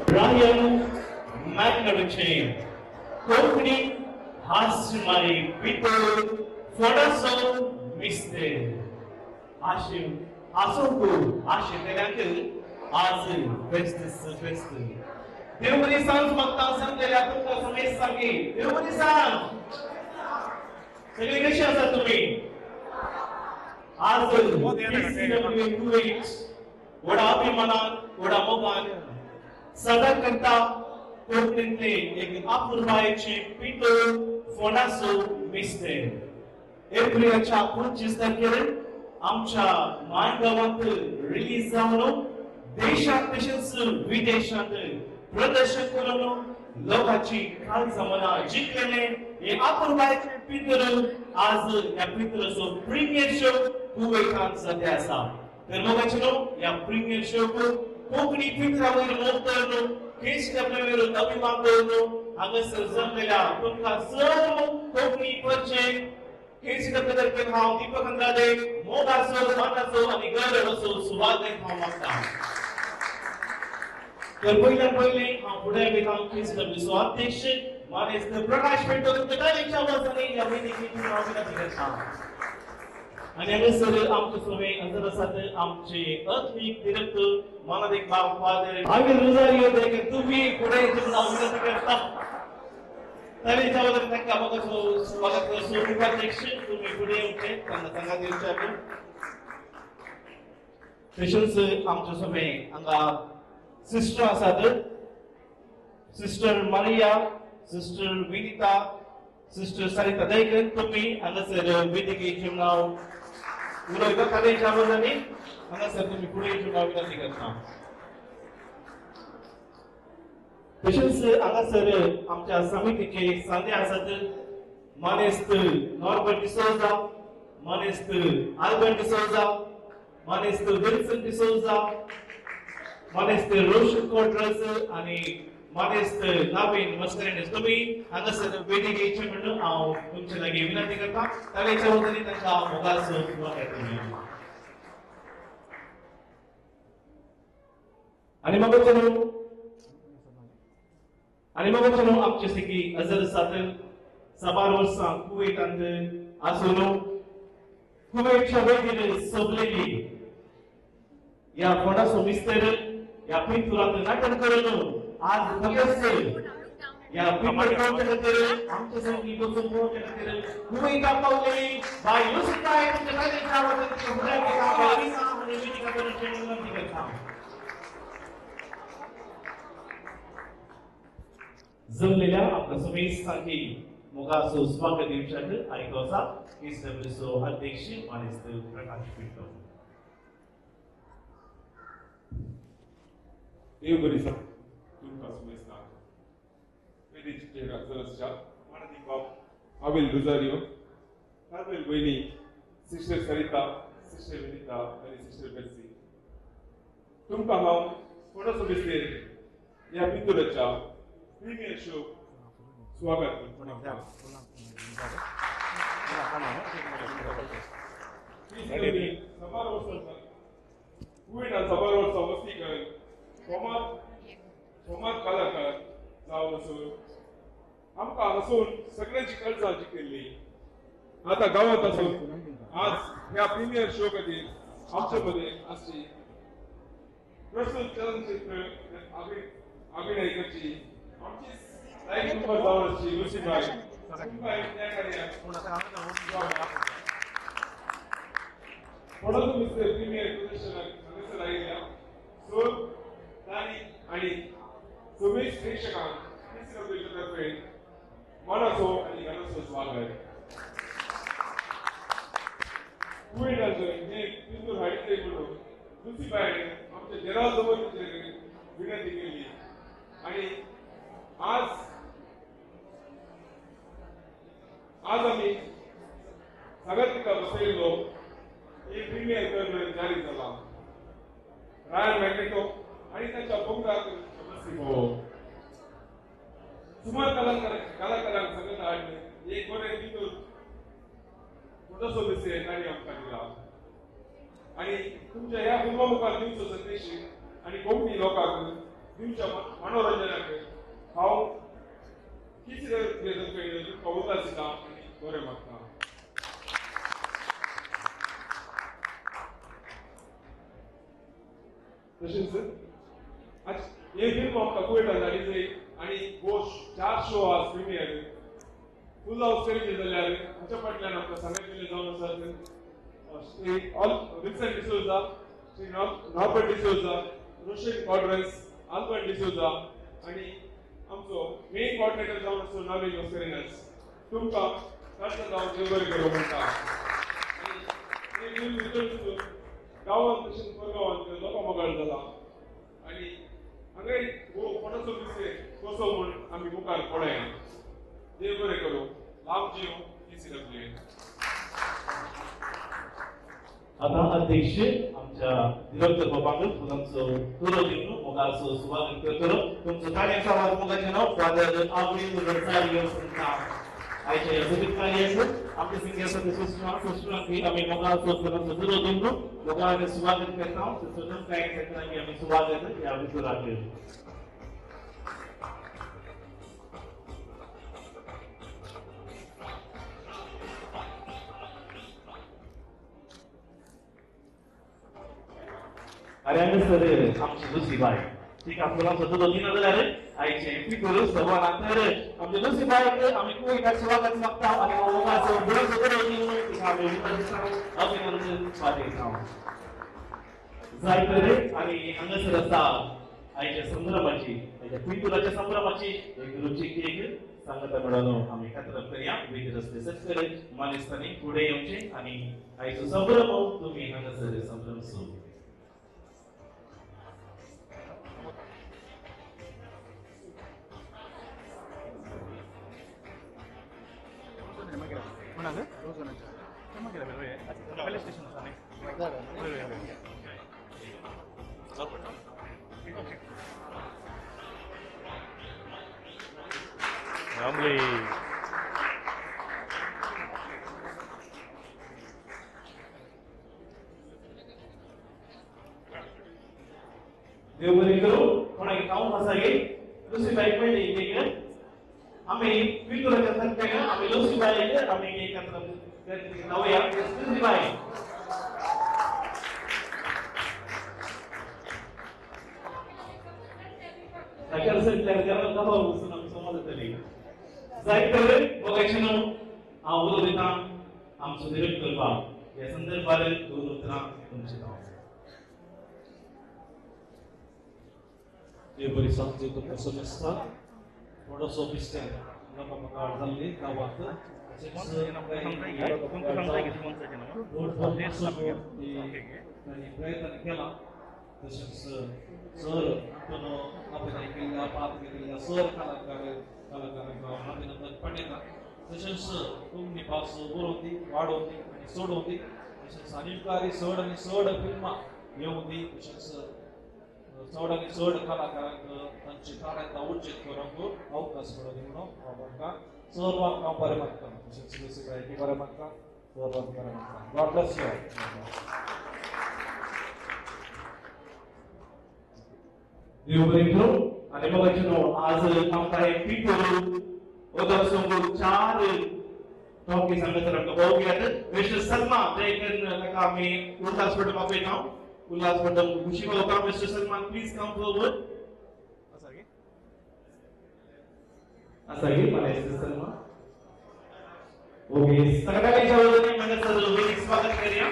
Ryan मॅग्नोचे Konkani हास्यमय पितूर फोंडाचो मिस्तेर आशेव आसूंक आशेतल्यांक आज फेस्त फेस्त. देव बरी सांज मागता सांगलेल्या तुमकां समेस्त सांगी. देव बरी सांज. सगळी कशी आसा तुमी? आज व्हडा अभिमानान व्हडा मोगान सदा करता कोंकणींतले एक अपुरबायेचे पितूर फोंडाचो मिस्तेर एप्रिलाच्या 25 तारखेर आमच्या मायगांवांत रिलीज जावन देशांत तशेंच विदेशांत प्रदर्शन करून लोकांची काळजां मनां जिखलेले हे अपुरबायेचे पितूर आज ह्या पितुराचो प्रिमियर शो कुवेतांत जाते आसा. तर मोगाचे न्हू ह्या प्रिमियर शोक कोंकणी पितुरा वयर मोग दवरून केसीडब्ल्यू अभिमान दवरून हांगासर जमलेल्या तुमकां सर्व कोंकणी परचे केसीडब्ल्यू तर्फे हांव दीपक अंद्रादे मोगाचो मानाचो आनी गौरवाचो सुवागत हांव मागता. तर पयल्या पयलीं हांव फुडें वयता केसीडब्ल्यूचो अध्यक्ष मानेस्त प्रकाश पेटो तुमच्या ताळयेच्या आवाजांनी ह्या वेदिकेचेर हांव विनंती करता. आनी हांगासर आमचे सगळे हजर आसात आमचे आत्मीक डिरेक्टर मानादीक बाब फादर हावेल रोजारियो देखील तुमी फुडें येवचें म्हणून हांव विनंती करता. ताळयेच्या आवाजान तांकां मोगाचो स्वागत करचो. उपाध्यक्ष तुमी फुडें येवचें तांकां सांगात दिवच्याक. तशेंच आमचे सगळे हांगा सिस्टर आसात, sister Maria, sister Vinita, sister Sarita देखील तुमी हांगासर वेदिकेचें नांव उलयता. ताळयेच्या आवाजांनी हांगासर तुमी फुडें येवचें म्हणून हांव विनंती करता. तशेंच हांगासर आमच्या समितीचे सांदे आसात मानेस्त नॉर्बर्ट डिसोजा, मानेस्त आल्बर्ट डिसोजा, मानेस्त विल्सन डिसोजा, मानेस्त रोशन कोट्रस आनी मानेस्त नवीन मस्करेन्हस. तुमी हांगासर वेदिकेचें म्हणून हांव तुमचे लागीं विनंती करता. ताळयेच्या आवाजांनी तांकां मोगाचो स्वागत करुया. आनी मग न्हू आमचे सेगी हजर आसात साबार वर्सां कुवेतांत आसून कुवेतच्या वैदीर सोबलेली ह्या फोंडाचो मिस्तेर ह्या पिंतुरांत नाटक करून आज फकत ह्या पिंतर पळोवच्या खातीर आमच्या सारकी बसून पळोवच्या खातीर कुवेताक पावलेली बाय लुसिताय तुमच्या ताळयेच्या आवाजान तुमच्या फुडें वेदिका करूंची विनंती करता. जमलेल्या आमकां समेस्तांकी मोगाचो स्वागत दिवच्याक आयको आसा केसीडब्ल्यूचो अध्यक्ष मानेस्त प्रकाश पिटो. देव बरी सांग तुमकां समेस्तांक. वेदिकेचेर हजर आसच्या मानादीक बाब आवेल रोजारियो, कार्मेल भयणी, सिस्टर सरिता, सिस्टर विनिता आनी सिस्टर बेल्सी, तुमकां हांव फोंडाचो मिस्तेर ह्या पितुराच्या प्रीमियर शो स्वागत करता. साबार वर्सां कुवेतान साबार वर्सां वस्ती करून फामाद कलाकार जावन आसून आमकां हांसून सगळ्यांची काळजां जिखिल्ली. आतां गांवांत आसून आज ह्या प्रीमियर शो खातीर आमचे मदें आसची प्रस्तुत चलनचित्र अभिनय करची आमची लायक नंबर जावन आसची लुसीबाय तुमकां ह्या कार्याक फोंडाचो मिस्तेर प्रीमियर प्रदर्शनाक हांगासर आयिल्ल्या सो ताणी आनी समेस्त प्रेक्षकांक केसीडब्ल्यूच्या तर्फे मनाचो आनी घराचो स्वागत. कुवेताचो हे पिंतूर हाडिल्ले म्हणून लुसीबायन आमच्या जेराल दवरचेर विनंती केली आनी आज आज आमी सगळ्यात तिका बसयल्लो एक प्रिमियर करून जारी जाला. रायन मॅग्नेटो आनी ताच्या पंगडाक बसली सुमार कलाकारांक सगळ्यांत हाडले एक बरें पिंतूर फोंडाचो मिस्तेर तांणी आमकां दिला आनी तुमच्या ह्या फिल्मा मुखार दिवचो संदेश आनी कोंकणी लोकांक दिवच्या मनोरंजनाक हांव कितें तुमकां उल्हास दिता आनी बरें मागता. तशेंच आज हे फिल्म आमकां कुवेटान धाडिल्ली आनी गो 4 शो आज प्रिमियर फूल हावस करीत जाल्यार आमच्या फाटल्यान आमकां सांगत दिल्ले जावन आसात श्री विल्सन डिसोजा, श्री नॉर्बर्ट डिसोजा, रोशन कॉड्रस, आल्बर्ट डिसोजा आनी आमचो मेन कॉर्डिनेटर जावन आसलो नवीन मस्करिनस. तुमकां तांचो जावन देव बरें करूं म्हणटा. आनी हे फिल्म भितर गांवांत तशेंच परगांवांत लोकां मोगाळ जाला आनी हांगाय हो कोणाचो विशय कसो म्हूण आमी मुखार पळया. देव बरें करूं, लाभ जीव TCW. आतां अध्यक्ष आमच्या डिरेक्टर बाबांक फुलांचो तुरो दिवन मोगाचो स्वागत करतलो. तुमचो ताळयांचो आवाज मोगाचें नांव फादर आब्रील रोजारियो तुमकां आयच्या ह्या सोबीत कार्याक आमच्या सिंगिंगाचो सुश्मा आमी मोगाचो फुलांचो तुरो दिवन मोगान स्वागत करता. काय आमी स्वागत ह्या विसराक. अरे हांगासर आमची लुसी बाय तिका फुलांचो तुरो दिना जाल्यार आयचें पितूर सवानांतर आमचे लुसी बायक आमी कुवेटाक स्वागत मागता आनी मोगाचो फुलांचो तुरो दिवन तिका आमी अभिनंदन पाठयता. जाय तर आनी हांगासर आसा आयच्या संभ्रमाची, आयच्या पितुराच्या संभ्रमाची एक रुचीक एक सांगता मेळोवन आमी खातरप करया. वेगळे रस्ते सत्कर मानेस्तांनी फुडें येवचें आनी आयचो संभ्रम तुमी हांगासर संभ्रम सो. देव बरें करूं. कोणाक खावंक आसा गे लुसी बायक मेळ्ळी एक आमी पितुराच्या संख्याक आमी लुसी बायक आमी एक लावया. लुसी बाय साकर संख्याक खबर वचून आमी समज जातली. जाय तर मोगाचें न्हू हांव उलो दिता आमचो डिरेक्टर बाब ह्या संदर्भार दोन उतरां तुमचें नांव. देव बरी सांजची तुमकां समेस्ता थोडोसो मिस्टेक लोकां म्हाका जाल्ली गांवांत प्रयत्न केला. तशेंच सर आंतोनो अभिनय केल्ल्या पात्र केल्ल्या सर कलाकारांक हांव अभिनंदन पाठयता. तशेंच कोंकणी भास बरोवंदी, वाडोवंदी आनी चडोवंदी. तशेंच आनी चड आनी चड फिल्मां येवंदी. तशेंच चड आनी चड कलाकारांक तांची ताळेंतां उर्जीत करूंक अवकाश मेळोवंदी म्हणून हांव तांकां सर्वांक हांव बरें मागता. तशेंच लुसी बरें मागता, सर्वांक बरें मागता. God bless you. देव बरें करूं. आनी मोगाचें न्हू आज आमकां हें पितूर उदक सोंपून 4 टॉकीज हांगासर आमकां पळोवंक येतात. मिस्टर सलमान ताका आमी उल्हास पडम आपयता. उल्हास पडम खुशी पावता. Mister Salman please come forward. आसा गे मिस्टर सलमान. ओके, सगळ्यांच्या वतीन हांगासर वेगळी स्वागत करया.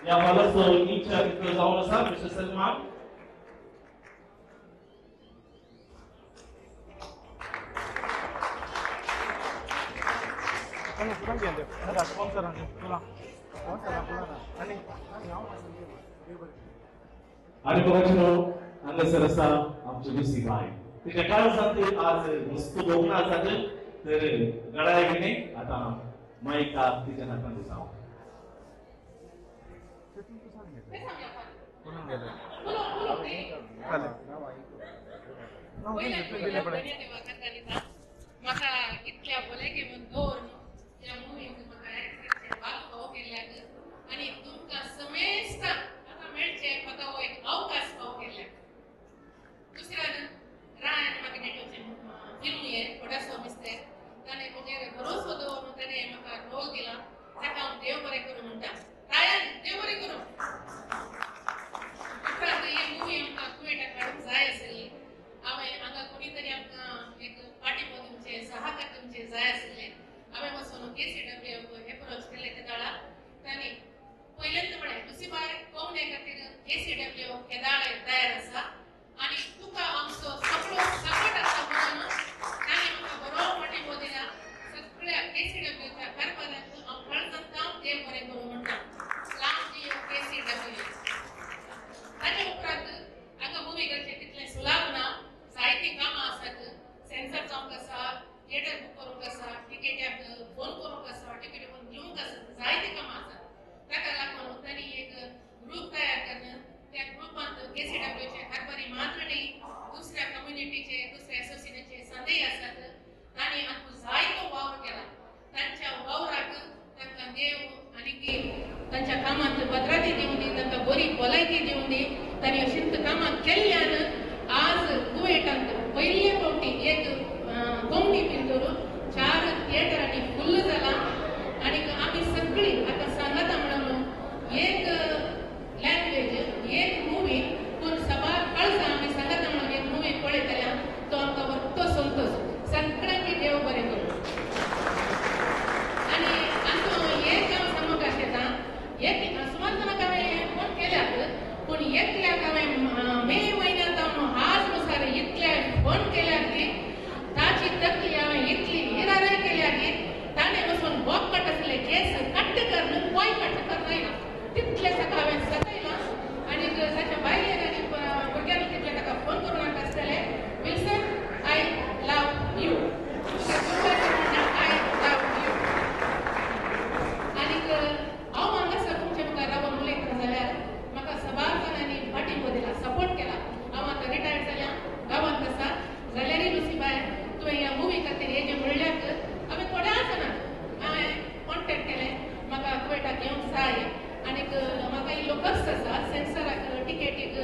ह्या हॉलाचो इन्चार्ज जावन आसा मिस्टर सलमान. आनी मोगाचें न्हू हांगासर आसा आमची लुसी बाय. तिच्या काळजांत आज वस्तू भोगना आसात तर गळाय कितें आतां मायका तिच्या हातान दिता. म्हाका इतल्या बोले म्हूण दवर ह्या मुवींत म्हाका एक्ट्रेसचे भाग फावो केल्ल्याक आनी तुमकां समेस्तांक आतां मेळचें म्हाका हो एक अवकाश फावो केल्ल्याक. केसीडब्ल्यूचे कारभारी मात्र न्ही, दुसऱ्या कम्युनिटीचे, दुसऱ्या एसोसिएशनाचे संदेय आसात. तांणी आमकां जायतो वावर केला. तांच्या वावराक तांकां देव आनी तांच्या कामांत भद्रता दिवन दी, तांकां बरी भलायकी दिवन दी. तांणी अशींच कामां केल्ल्यान आज कुवेटांत पयले फावटी एक कोंकणी पिंतूर 4 थिएटरांनी फुल्ल जाला. आनी आमी सगळीं आतां सांगता म्हणून एक लँग्वेज, एक मुवी, पूण सबार कळसा आमी सांगता म्हणून एक मुवी पळयतल्या तो आमकां वरतो संतोश. सगळ्यांनी देव बरें करूं. आनी आमकां एक हांव सांगूंक आशेता, एक सुमार जाणांक हांवें फोन केल्यात, पूण एकल्याक हांवें मे म्हयन्यांत हांव आज मुसार इतल्या फोन केल्या की ताची तकली हांवें इतली हिराराय केल्या की ताणें वचून बोकट आसले केस कट्ट करून पोय कट्ट करून आयला. तितले सकाळ हांवें सतयलां. आनी ताच्या बायलेन आनी भुरग्यांनी तितले ताका फोन करून नाका आसतले, Wilson I love you, I love you. आनीक हांव हांगासर तुमच्या मुखार रावन उलयता जाल्यार म्हाका सबार जाणांनी फाटींबो दिला, सपोर्ट केला. हांव आतां रिटायर्ड जाल्या, गांवांत आसा, जाल्यारय लुसीबाय तुवें ह्या मुवी खातीर हेजें म्हणल्याक हांवें थोड्या जाणांक हांवें कॉन्टेक्ट केलें, म्हाका कुवेटाक येवंक जाय आनीक म्हाका इल्लो खर्च आसा, सेन्सराक, टिकेटीक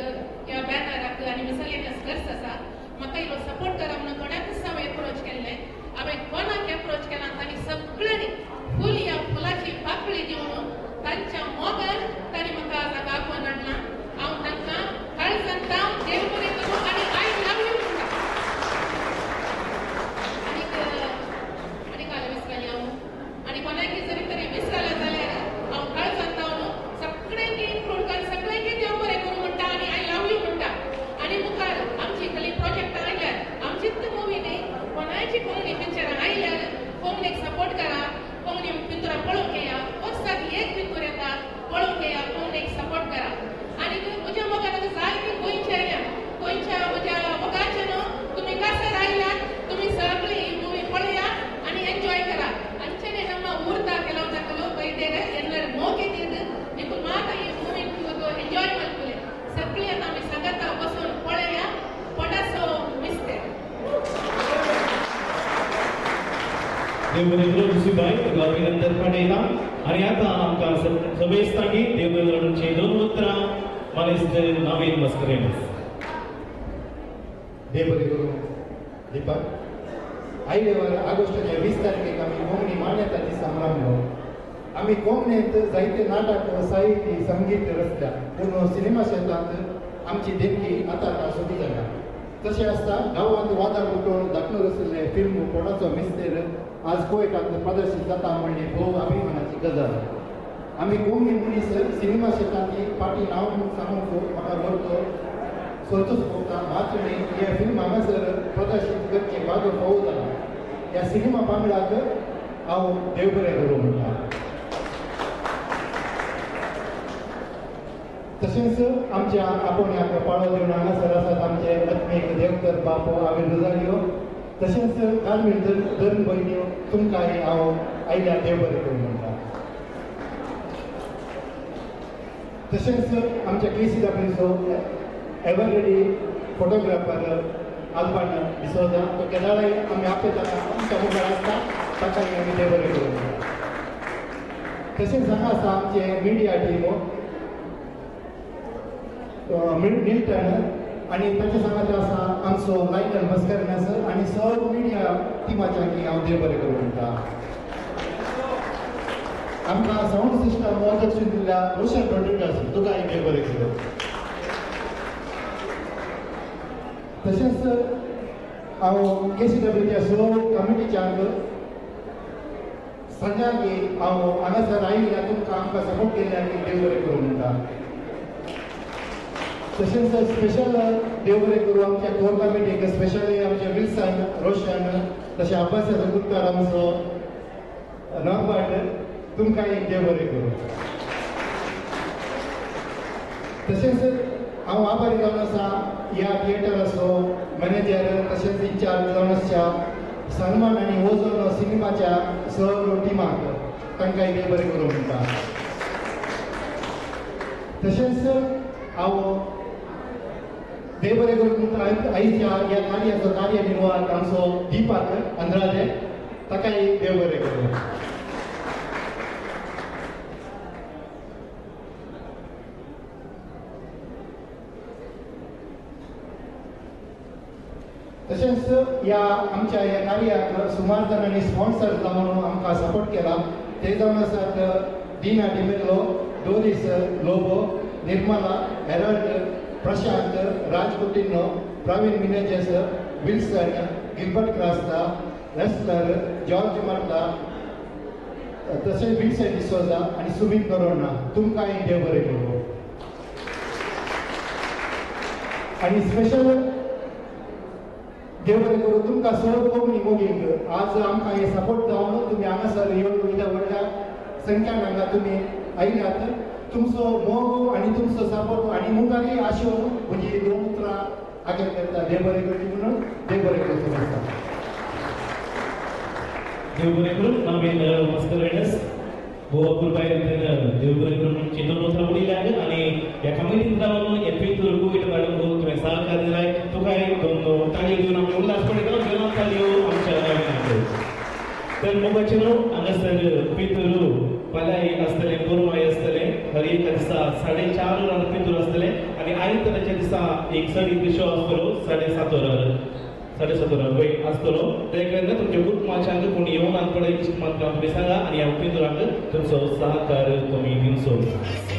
किंवा बॅनराक आनी मिसलेनियस खर्च आसा, म्हाका इल्लो सपोर्ट करा म्हणून थोड्याकूच हांवें एप्रोच केल्लें. हांवें कोणाक एप्रोच केला तांणी सगळ्यांनी फूल ह्या फुलाची पाकळी दिवन तांच्या मोगान तांणी म्हाका आज हांगा आपोवन हाडला. हांव तांकां काळजान हांव देव बरें करूं आनी I love you म्हणटा. आनीक आनी काल विसरलें हांव, आनी कोणाकी जरी तरी विसरलें जाल्यार हांव काळजान हांव सगळ्यांकी इन्क्लूड कर, सगळ्यांकी देव बरें करूं म्हणटा आनी I love you म्हणटा. आनी मुखार आमची इतली प्रोजेक्टां आयल्यार, आमचीच मुवी न्ही, कोणायची कोंकणी पिक्चरां आयल्यार कोंकणीक सपोर्ट करा, कोंकणी पिंतुरां पळोवंक येया, वर्साक एक पिंतूर येता, पळोवंक येया, कोंकणीक सपोर्ट करा. आनी म्हज्या मोगान जायती गोंयची आयल्या, गोंयच्या म्हज्या मोगाचे न्हू तुमी कासार आयल्यात, तुमी सगळी ही मुवी पळया आनी एन्जॉय करा. ಅಂಚನೆ ನಮ್ಮ ಊರ್ದ ಕೆಲವು ನಕಲು ಬೈದೇರೆ ಎಲ್ಲರ ಮೋಕೆ ನಿಕ್ಕು ಮಾತ ಈ ಮೂವಿ ಎಂಜಾಯ್ ಮಲ್ಪುಲೆ. ಸಕ್ಳಿಯ ನಮಗೆ ಸಂಗತ ಬಸವನ್ ಪೊಳೆಯ ಪೊಡಸೋ ಮಿಸ್ತೆ. देवबरें लुसीबाय तुका अभिनंदन पाठयता. आनी आतां आमकां समेस्तांकी देवबरें दोन उतरां मानेस्त नवीन मस्करेन्हस. देव बरें करूं दीपक. आयले वर ऑगस्टाच्या 20 तारखेक आमी कोंकणी मान्यता दीस संभ्रमलो. आमी कोंकणींत जायते नाटक, साहित्य, संगीत रचल्या, पूण सिनेमा क्षेत्रांत आमची देणगी आतां आतां सुरू जाल्या. तशें आसता गांवांत वादळ उठोवन धाकणूर आशिल्लें फिल्म कोणाचो मिस्तेर आज कुवेटांत प्रदर्शीत जाता म्हणली भोव अभिमानाची गजाल. आमी कोंकणी मनीस सिनेमा क्षेत्रांतली फाटीं नांव सांगूंक म्हाका व्हरतो संतोष भोगता. मात्र न्ही, हें फिल्म हांगासर प्रदर्शीत करचें भाग फावो जाला. ह्या सिनेमा पांगडाक हांव देव बरें करूं म्हणटा. तशेंच आमच्या आपोवण्याक पाळो दिवन हांगासर आसात आमचे आत्मीक देवकर बापो आमी रोजारियो, तशेंच कार्मीण धर्म भयण्यो, तुमकांय हांव आयल्या देव बरें करूं म्हणटा. तशेंच आमच्या केसीडब्ल्यूचो एवर रेडी फोटोग्राफर आल्बान डिसोजा, तो केदाळाय आमी आपयता, आमच्या मुखार आसता, ताकाय आमी देव बरें करूं म्हणटा. तशेंच हांगा आसा आमचे मिडिया टीम मिल्टन आनी ताचे सांगात आसा आमचो लायनल मस्करेन्हस आनी सर्व मिडिया टिमाच्या हांव देव बरें करूं म्हणटा. आमकां सावंड सिस्टम मदत दिल्ल्या रोशन रोड्रिगस, तुकाय देव बरें करूं. तशेंच हांव केसीडब्ल्यूच्या सर्व कमिटीच्या सगळ्यांक हांव हांगासर आयिल्ल्या तुमकां आमकां सपोर्ट केल्ल्याक देव बरें करूं म्हणटा. तशेंच स्पेशल देव बरें करूं आमच्या कोर कमिटीक, स्पेशली आमचे विल्सन, रोशन, तशें अब्बासाचो गुटकार आमचो नॉर्बर्ट, तुमकां एक देव बरें करूं. तशेंच हांव आभारी जावन आसा ह्या थिएटराचो मॅनेजर तशेंच इन्चार्ज जावन आसच्या सन्मान आनी ओझोन सिनेमाच्या सर्व टिमाक, तांकांय देव बरें करूं म्हणटा. तशेंच हांव देव बरें करूं आयच्या ह्या कार्याचो कार्यनिर्वाहक आमचो दीपक अंद्रादे ताकाय देव बरें करूं. तशेंच ह्या आमच्या ह्या कार्याक सुमार जाणांनी स्पॉन्सर जावन आमकां सपोर्ट केला ते जावन आसात Dina D'Mello, Doris Lobo, Nirmala, Harold, Prashant, Raj Coutinho, Praveen Menezes, Wilson, Gilbert Crasta, Wrestler, George Marta, तशेंच विल्सन डिसोजा आनी सुमीत नोरोन्हा. तुमकांय देव बरें करूं. आनी स्पेशल देव बरें करूं तुमकां सगळ्या कोंकणी मोगींक आज आमकां हे सपोर्ट जावन तुमी हांगासर येवन इतल्या व्हडल्या संख्यान हांगा तुमी आयल्यात. तुमचो मोग आनी तुमचो सपोर्ट आनी मुखारय आशेवन म्हजी दोन उतरां आगेर करता. देव बरें करची म्हणून देव बरें करूं समजता. देव बरें करूं. नवीन मस्करेनस गोवा कुरबाय देव बरें करूं म्हणची दोन उतरां उलयल्यांक आनी ह्या कमिटीन रावन हे पितूर कोविड मॅडम तुवें सहकार दिलाय तुकाय दोन ताळयो दिवन आमी उल्हास पडयता. दोन ताळयो आमच्या नवीनाक. तर मोगाचे न्हू हांगासर पितूर फाल्यां आसतलें, गोरवाय आसतलें, हर एका दिसा 4:30 वरां पितूर आसतलें आनी आयताराच्या दिसा एक सडीक शो आसतलो 7:30 वरार, 7:30 वरार वय आसतलो. ते कारणान तुमच्या कुटुंबाच्यांक कोण येवन पळय इश्ट मात्र तुमी सांगा आनी ह्या पितुराक तुमचो सहकार तुमी दिवचो.